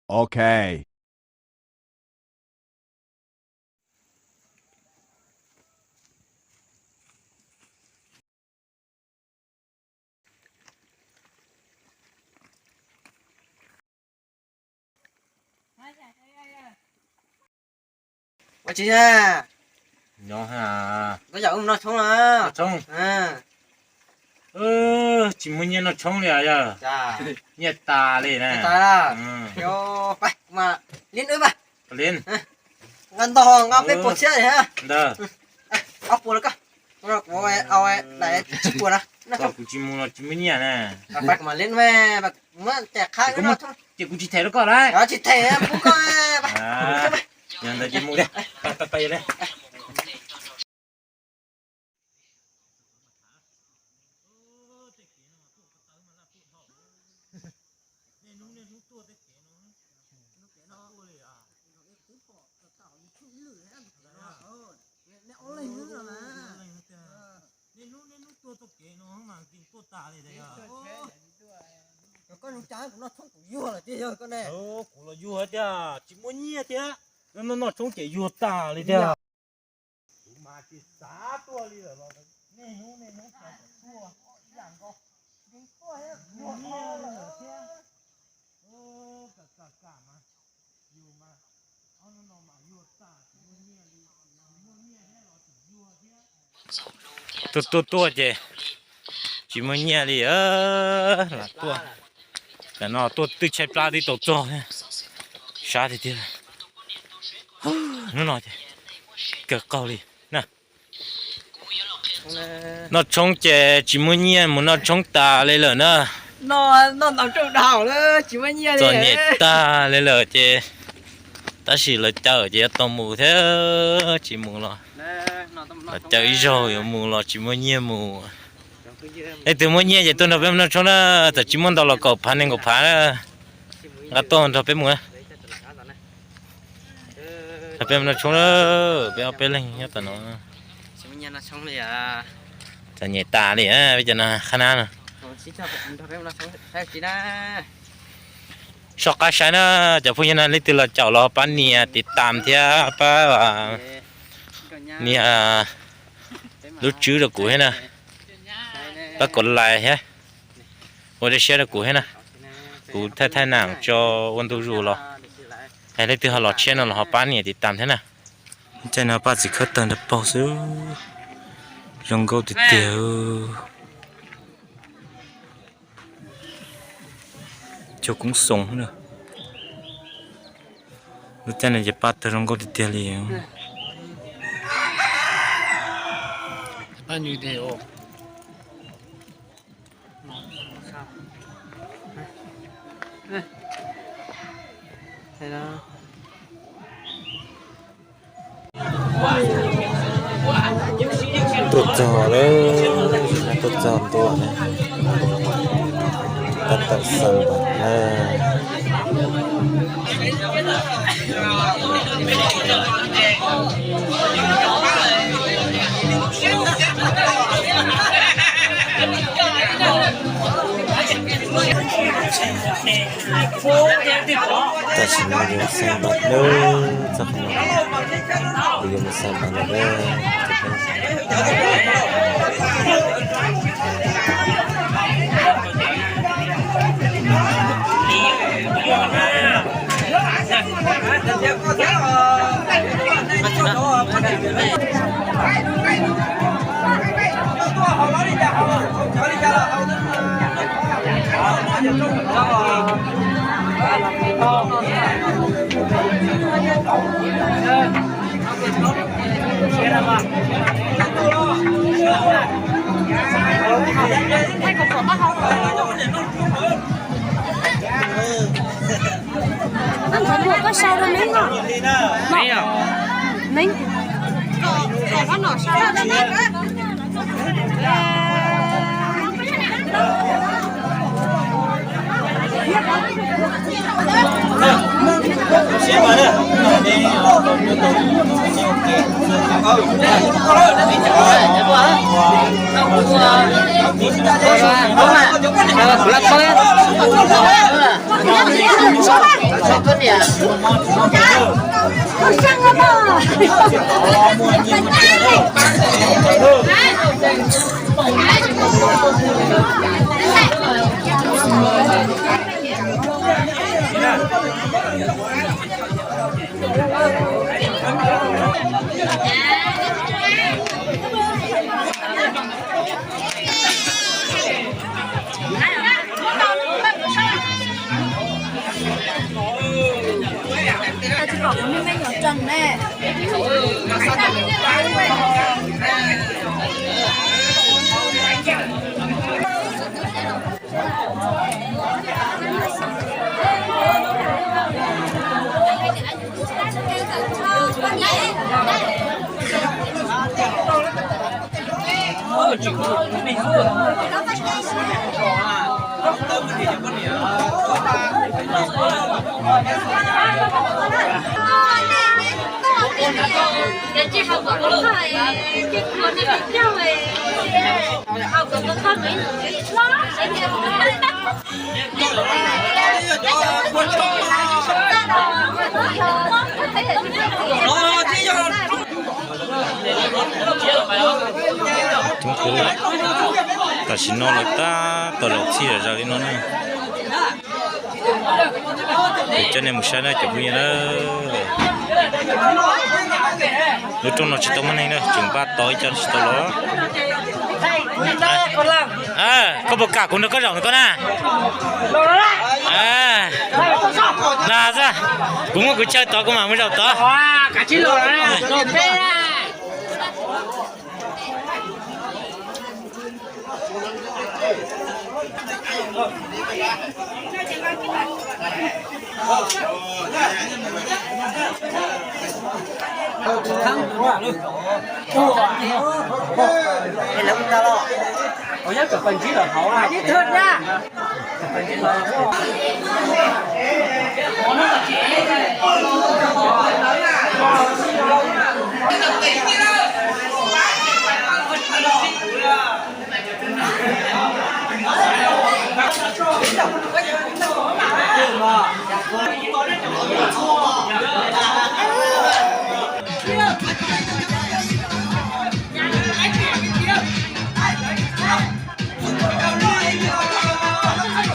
Ok. Ua tsi na? Nyob ha. Koj yam wb noj tshoob na. Noj tshoob. Tsis muaj nyiaj noj tshoob li os yog. Nyiaj tas li na. Tas. Yog, pab mas liab wb mas. Liab. Nqa ntog nqa peb puas txhiab li ha. Ntag. Ob puas los koj. Kuv au daim tsib puas no. Koj kuv tsis mus los tsis muaj nyiaj na. Pab kuv mas liab mas. Muab tes qhab no. Ces kuv tsis them rau koj lauj. Tsis them pub koj. Yog ntawd ces mus li. Pab, pab, pab yog li. Nej hnub nej hnub tuaj txoj kev no mas nkees tuaj tas li tiag. Koj zoo cas kuv noj tshoob kuv yuag lawm tiag yog koj ne. Kuv los yuag tiag, tsis muaj nyiaj thiab. Noj noj tshoob ces yuag tas li tiag. Kuv mas tsis xav tuaj li lawm los nej hnub nej hnub tuaj ib yam nkaus. Nkees tuaj thiab yuag lawm thiab. Kam kam kam mas yus mas ob hnub no mas yuag tas tsis muaj nyiaj li, tsis muaj nyiaj thiab los tseem yuag thiab. Tuaj tuaj tuaj ces tsis muaj nyiaj li, lam tuaj. Tam no tuaj twb tshaib plab twb tau txog thiab. Sab tiag tiag. Hnub no ces kawg qaug li na. Noj tshoob ces tsis muaj nyiaj mus noj tshoob tas li lawm na. Txom nyem tag li lawm ces tab sis lawv caw ces yuav tau mus thiab, tsis mus los lawv caw ib zaug yuav mus los tsis muaj nyiaj mus. Leej twg muaj nyiaj ces tuaj nrog peb mus noj tshoob na, txawm tsis muaj ntau los kaum phav nees nkaum phav na, nqa tuaj nrog peb mus. Nrog peb mus noj tshoob na, peb ob peb leeg nyob tom no. Txom nyem tas li peb cov no qhab nab no. Soj qab saib na, cov phooj ywg na, leej twg los caum los pab nias tiv tam thiab pab nias lub tswb rau kuv thiab na, pab kom lais thiab, ua dej siab rau kuv thiab na. Kuv thaij thaij nam tso ua ntu zus los, leej twg ho los tshiab no los ho pab nias tiv tam thiab na. Caij no paj txiv khawb tawg nrog paug xwb, zoo nkauj tiag tiag. Cog koob xoos na. Lub caij no ces paj tawg zoo nkauj tiag tiag li. Tuaj txog lawm, tuaj txog ntua na. Tab tom xaws npas na. Tam sim no yuav xaws npas na, txog qhov no kuv yuav mus xaws npas no na. Koj sau rau Neeb no. Neeb. Neeb. Tam sim no lawv tab tom los txhij zom zaws li no na. Ces coj nej mus saib na cov phooj ywg na. Lub rooj no tsis tau muaj neeg na, tseem npaj tos ib co tsis tau los. Koj puas kam kuv nrog koj zaum nrog koj na? Los xwb, kuv muaj kuv chaw tod kuv mam mus zaum tod.